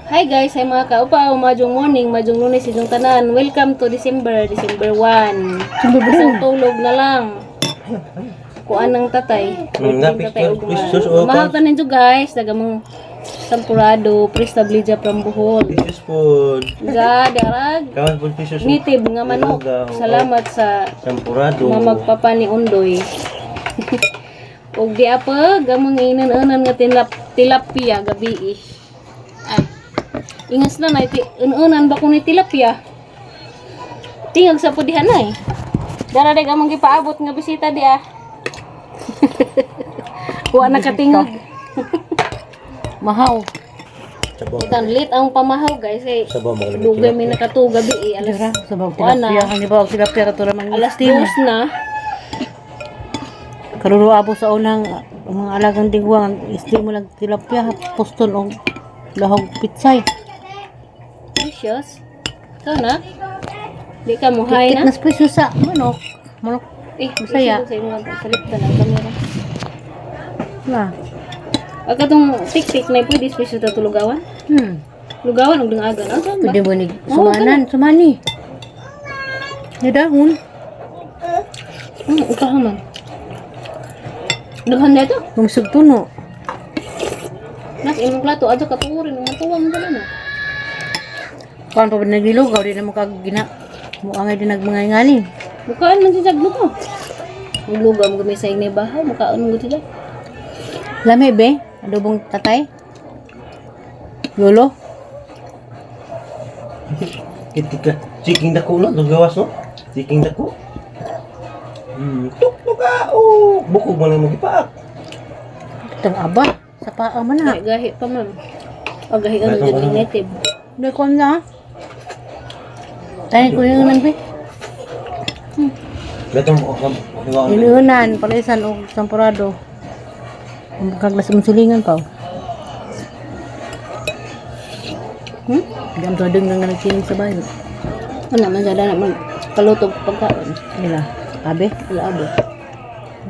Hi guys, hi mga kaupaw, madyong morning, madyong Lunes inyong tanan. Welcome to December, December 1. Isang tulog na lang. Kuan ng tatay. Napis- Tatay ugma. Precious, oh, Mahal tanan nyo guys, daga mong sampurado, Prestablija from Bohol. Precious food. Ga, darag. Kawan po precious. Native nga manok. Salamat sa Sampurado. mamagpapa ni Undoy. Ug di apa gamang inan-unan nga tilapia gabi eh. Ay. Ingas na na ti unan ba kun ni tilapia? Tingag sa pudihan na eh. Dara day among gipaabot nga bisita di ah. Wa na katingog. Mahaw. Sabaw. Itan lit ang pamahaw guys eh. Sabaw mo. Dugay may nakatugabi eh. Alas Dira, sabaw Kuan na. tilapia. Ang ibaw tilapia kato ramang alas steam. 2 na. Karuro abo sa unang mga alagang digwang steam mo lang tilapia poston og lahog pitsay. Precious. Ikaw na? Di ka muhay Kit na? nas presyo sa manok. Manok Eh, Bisaya. sa imong salip ta ng kamera. na. Aga tong tik-tik na pwede special ta tulugawan. Lugawan og dangagan. Ang saan ba? Pwede mo ni sumanan, sumani. Ni dahon. Ikaw man. Daghan na ito. Kung sugtuno. Nas imong plato adto katuorin mo tuwang mo na. Kuan pa ba naglilugaw di na mo kag gina. Mo angay di nagmangay ngani. Mukaan man siya ko. Maglugaw mo gami sa inay bahaw, mukaan mo gud sila. Lami be, adobong tatay. Lolo. Kitika. Chiking dako no. Gawas no. Chiking dako. Tuk tuk ah. Oh, bukog man lang magipaak. Itong aba, sa paa man na. Gahi gahi pa man. Agahi ano Gatong jud ano? ning native. Hindi ko na. Tayo ko yung unan, be. Gatong ko kam. Inuunan, palisan o sampurado. Ang kaglas mong silingan pa. Oh. Hindi ang tuwadong nga nagsiling sa bayo. Ano man siya na man kalutog pagkaon. Nila, abe, Wala abo.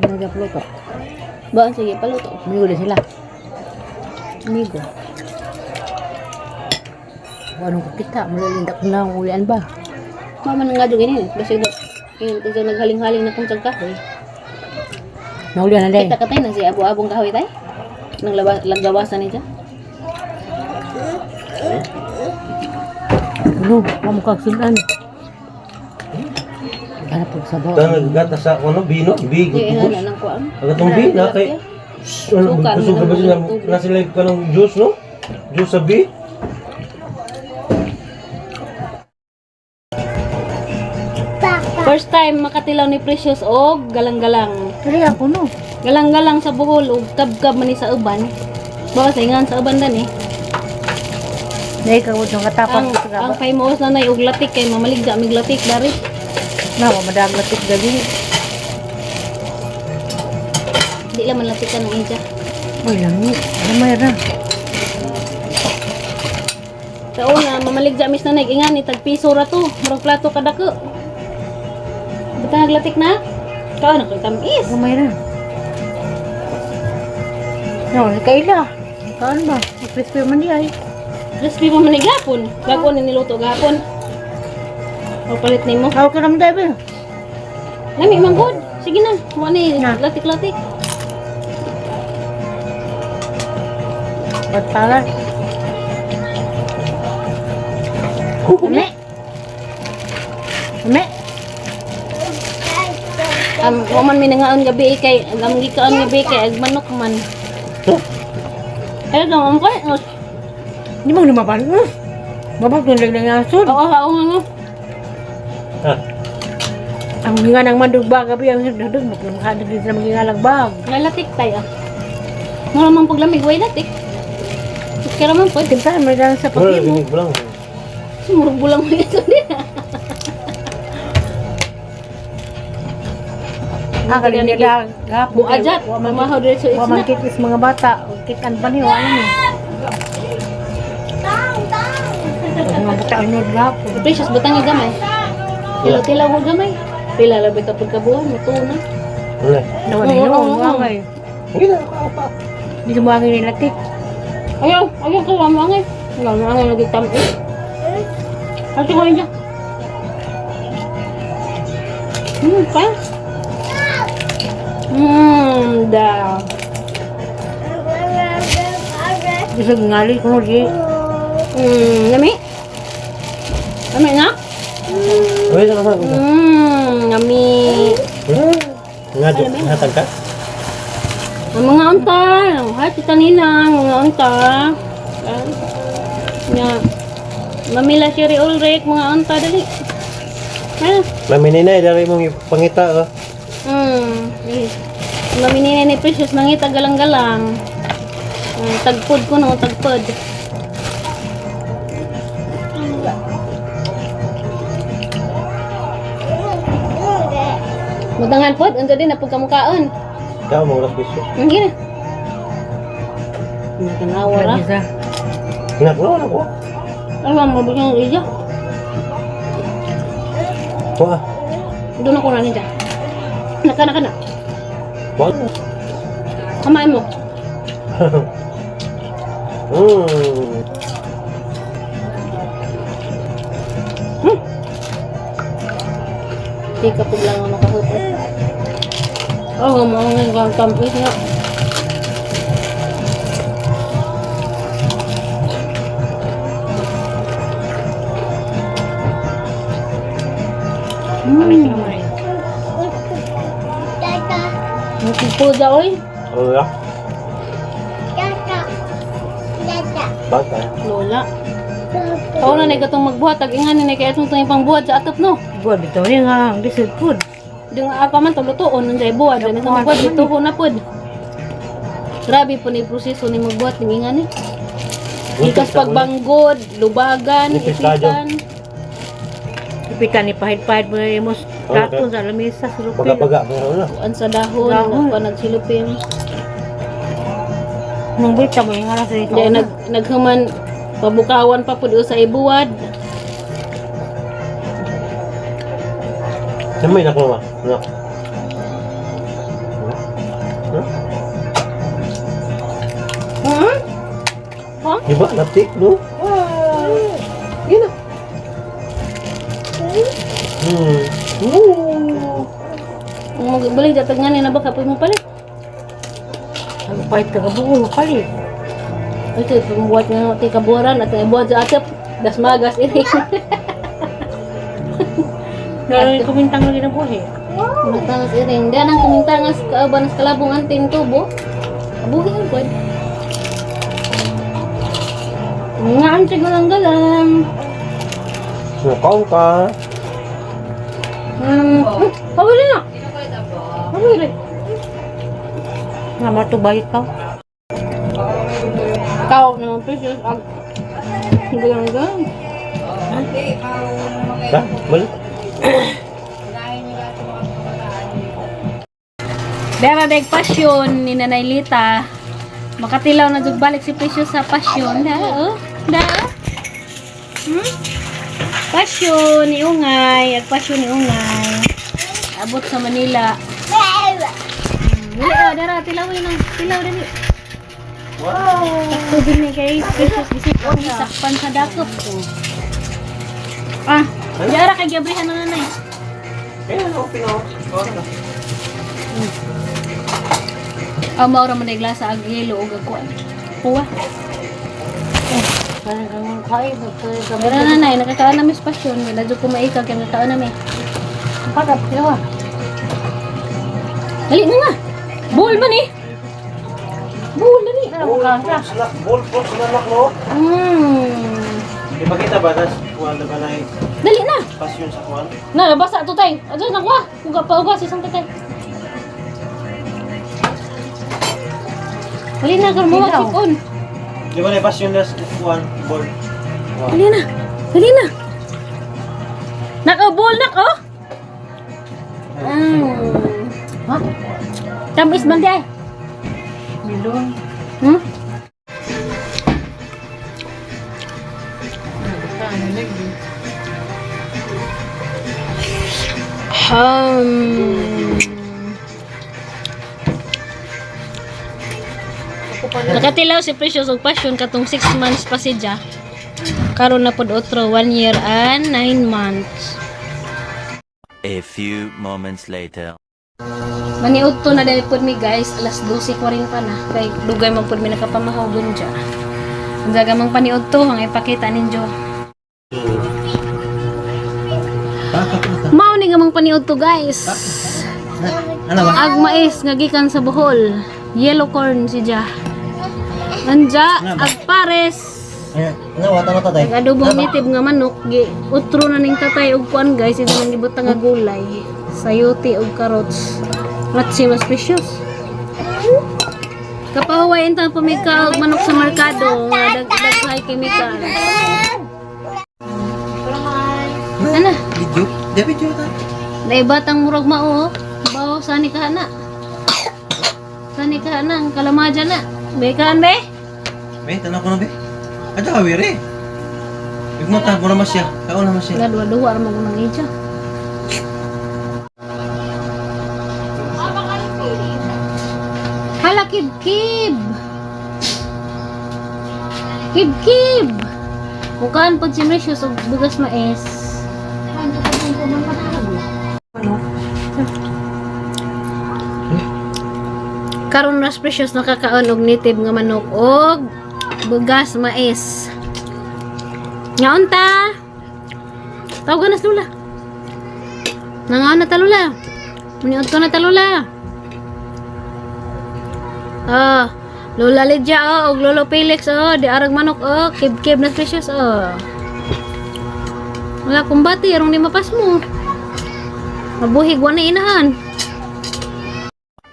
nagapluto. Ba sige paluto. Amigo na sila. Amigo. Kung anong kakita, malalindak na ang ulian ba? Mama man nga jud ini. Basig yung tiga naghaling-haling na kung kahoy. Naulian na din. Kita katay na si abo-abong kahoy tay. Nang lagawasan niya. Ano, wa mo kagsunan. Para pagsabaw. Tang gata sa ano bino, bi Di gutubos. na nang kuan. Agatong bi na kay ano Suka, kusog ka ba sila tubig. na sila ka ng juice no? Juice sa bi. First time makatilaw ni Precious og galang-galang. Dali ako no. Galang-galang sa Bohol og kabkab man ni sa uban. Baka sa ingan sa uban dan eh. Dahil kagod ng katapang Ang sa ang gaba. famous na nay og latik kay mamaligda mig latik dari. Na, wa madaglatik gabi. Di lang man latik ka ng India. Uy, lami. Gamay ra. Sa una mamaligda mis nanay ingan ni tag piso ra to. Murag plato kadako. Butang latik na. Kao na koy tamis. Gamay ra. No, kaila. Kaan ba? Crispy man di ay. Crispy pa man ni gapon. Bago ni niluto gapon. O palit nimo. Aw ka naman tayo ba? Lami man gud. Sige na, wa ni Na. latik-latik. Patala. Lami. Lami. Wa man mi nangaon gabi eh, kay ang among gikaon gabi kay ag manok man. Ay dong am kay. Di mo lumaban. Mabag yung lang ng aso. Oo, oo nga nga. Ah, Ang nga ng mandug bag gabi ang dagdag mo kung makadagdag din sa mga ngalang bag. Ngay latik tayo. Mura man paglamig way latik. Kaya man po. Kintahan mo lang sa wala pagimo. ginig lang. Murag bulang mo ito din. Ah, Tingnan kanina ni da gapon. Buajat, pamahaw diretso Wa man isna. kit is mga bata, kitan pa ni wala ni. Mga bata ano gapon. Precious butang nga gamay. Tilaw-tilaw ko gamay. Pila labi ka pagkabuhan, mutuo na. Wala. Nawa na Oo, yun, oo, oo. gamay. Hindi na ako pa. Di sumangin nila tik. Ayaw, ayaw ko wala mo angay. Wala mo angay lagi tamis. Ate ko niya. Pa. Da. Bisag ngali ko di. Lami. Lami na? Wala sa kasama. Lami. Nga do, hatag ka? Ang mga unta. Ha, Tita Nina, ang mga unta. Ah. Nga. Mamila Sherry Ulrich, mga unta, dali. Ah. Mami ninay, dari mong pangita oh. Mami Nina ni Precious nangita galang-galang. Tagpod ko no, tagpod. Mudangan pod, unsa din na pagkamukaon. Ikaw mo oras bisyo. Hindi na. Nakanawa ra. Lagi sa. Nak no na ko. Ay, mama, mabigyan ng iya. Wa. Doon ako na niya. Naka, naka na. Wa. Kamain mo. Di ka po lang ang makahupot. Oh, mga nga tampis nga. Puda, oy. Wala. Bata. Lola. Tao na na katong magbuhat. Tag-ingan ni kaya itong itong pangbuhat sa atop, no? Buat bitaw ni nga, this is food. Di nga apa man tulutoon nun jay buhat. Diyan itong magbuhat. Dito ko na pod. Grabe po ni proseso ni magbuhat. Ng ingan ni. Ikas pagbanggod, lubagan, Nipis tayo. ipitan. Ipitan ni pahid-pahid mo yung mos plato sa lamesa sa lupin. Baga-baga meron na. Kuan sa dahon, Dahon. kuan nagsilupin. Nung bita mo yung nga sa ikaw. Di naghuman pabukawan pa pud sa ibuwad. Samay na ko ma. Nak. Huh? Huh? Di ba? Laptik, no? Ah. Yun na. Ooh. Kung magbalik datag nga ni na baka pud mo palit. Ang pahid ka kabuo, palit. Ito pambuhat nga ti kaburan at ibuwad sa atop. Das magas ini. Lalo yung kumintang lagi ng buhi. Kumintangas iring. Di anang kumintangas kauban sa kalabong anting tubo. Abuhi ang pud. Nga ang galang galang. Nakaw ka. Pabili na. Pabili. Nga matubayot pa. Tao naman Precious ag galang galang. Ha? Balik. Bera deg pasyon ni Nanay Lita. Makatilaw na jud balik si Precious sa pasyon. Da, oh. Da. Oh. Pasyon ni Ungay, ag pasyon ni Ungay. Abot sa Manila. Dali, oh, dara, tilawin lang. Tilaw dali. Wow! Tubig ni kay Precious bisig oh, sakpan sa dakop. Oh. Ah, yara kay gabrihan na nanay. Eh, ano, pino? Ah, maura man glasa ag yelo og ag kuan. Kuwa. Parang kang kain, nagkain. Pero nanay, nakakaon na mi sa pasyon. Wala jud ko maikag kay nakakaon na mi. Pagap, sila. Dali na nga. Bull man eh. Bull dali. Ball, ball, na no? Ipakita ba nas kuan na ba na Dali na. pasyon sa kuan? Na nabasa to tay. Adyo na kuha. Uga pa uga si isang tatay. Dali na karon mo Ilaw. on. Di ba na pasyon na sa kuan ball? Dali na. Dali na. Nak oh, bull nak oh. Ha? Tamis man di ay. Milon. Nakatilaw si Precious og Passion katong 6 months pa siya. Karon na pod otro 1 year and 9 months. A few moments later. Maniudto na dahil pod mi guys, alas 12:40 na. Kay dugay man pod mi nakapamahaw dun dya. Ang daga mang paniudto, ang ipakita ninyo. Mao ni nga mang paniudto guys. Ano ba? Ag mais nga gikan sa Bohol. Yellow corn si Ja. Anja ag pares. Ano ba? Tama tatay. Ag adobong native nga manok gi utro na ning tatay og kuan guys, ito nang gibutang nga gulay. Sayote og carrots. Ratsi mas precious. Kapahuway inta pamika og manok sa merkado nga daghay chemicals. Ana, Video? Di video ta. naibatang murag mao. Oh. Bawo sani ka na. Sani ka na ang kalamaja na. Be kaan be? Be, tanaw ko na be. Ada ka wiri. Igmata mo naman siya. Kaon naman siya. Wala duwa-duwa ra man kunang ija. Hala kib-kib. Kib-kib. Mukaan pod si Precious og bugas mais. Karon ras Precious nakakaon og native nga manok og bugas mais. Ngaon ta? Tawagan na si Lula. Nangaon na ta Lula. Muniod ko na ta Lula. Ah, Lola Lydia oh, og Lolo Felix oh, di arag manok oh, kib-kib na precious oh. Wala kumbati, rong di mapas mo. Mabuhig wa na inahan.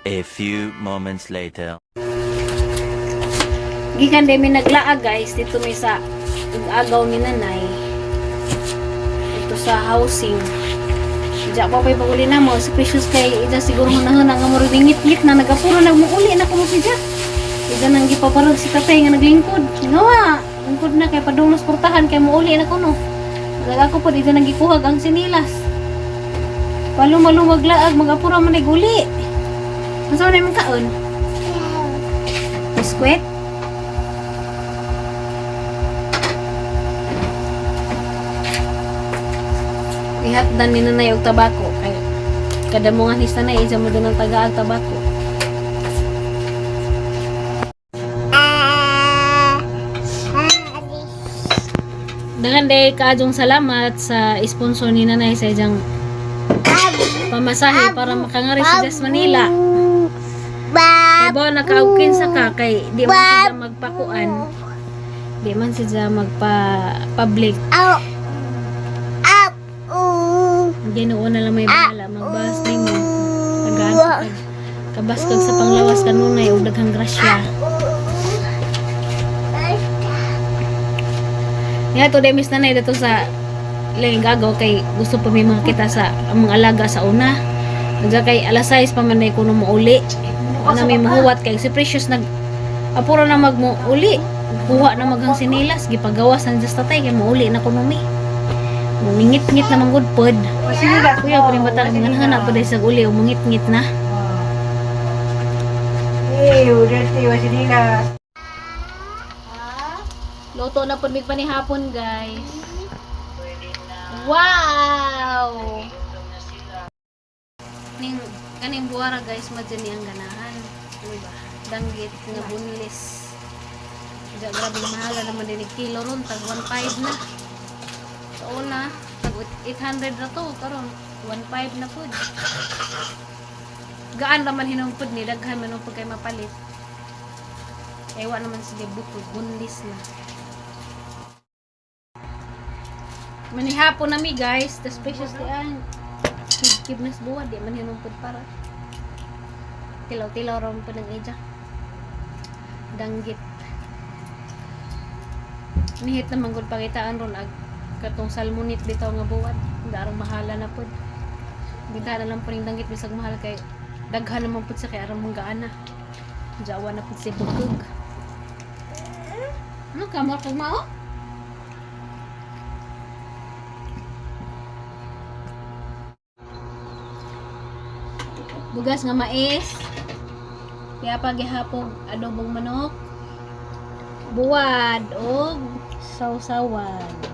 A few moments later. Gikan din mi naglaag guys dito mi sa agaw ni nanay. Ito sa housing. Diya pa pa'y pag-uli na mo. Si Precious kay ija siguro hunahon nga mo ngit-ngit na nagapuro nagmuuli na kumo si Ija. Ija nang gipaparog si tatay nga naglingkod. Ngawa, lingkod na kay padung nas portahan kay muuli na kuno. Nag ako pod ija nang gikuhag ang sinilas. Palumaluwag laag magapura man uli. Unsa man imong kaon? Biskwit? Ihatdan ni nanay og tabako kay kada mo nga ni sanay isa mo doon ang tagaag tabako. Daghan day kaadjong salamat sa sponsor ni nanay sa ijang pamasahe para makangari sa Jas Manila. Kay ba nakaugkin sa ka kay di man siya magpakuan. Di man siya magpa public. Ginoo na lang may bahala magbas nimo. Tagaan ka kag kabaskag sa panglawas kanunay ug daghang grasya. Nga to demis nanay dito sa lang gagaw kay gusto pa may mga kita sa ang mga alaga sa una. Nandiyan kay alas 6 pa man day kuno mouli. Ana may mahuwat kay si Precious nag apura na magmuuli. Kuha na maghang sinilas gipagawas ang Diyos tatay kay muuli na kuno mi. Mingit-ngit na manggod pod. Kuya pa rin bata nganahan na pod sa uli o mungit-ngit na. Luto na pod mig panihapon, guys. Wow! Ning kaning buwara guys, madyan ni ang ganahan. Diba? Danggit nga bunlis. Diya, grabe mahal na naman din kilo ron, tag 1.5 na. Sa una, tag 800 na to, karon 1.5 na pud. Gaan raman hinong pud ni daghan man pud kay mapalit. Ewa naman sige bukod, bunlis na. Manihapon na mi guys, the spacious di ang kib nas buwa di man hinong pud para. Tilaw-tilaw ra man pud ang ija. Danggit. Nihit naman gud pangitaan ron ag katong salmonit bitaw nga buwad. Darong mahala na pud. Bitaw na lang po ning danggit bisag mahal kay Daghan naman pud sa kay aron mong gaana. Jawa na pud si bukog. Ano ka mo kag mao? Bugas nga mais. Kaya paghihapog adobong manok. Buwad og sawsawan.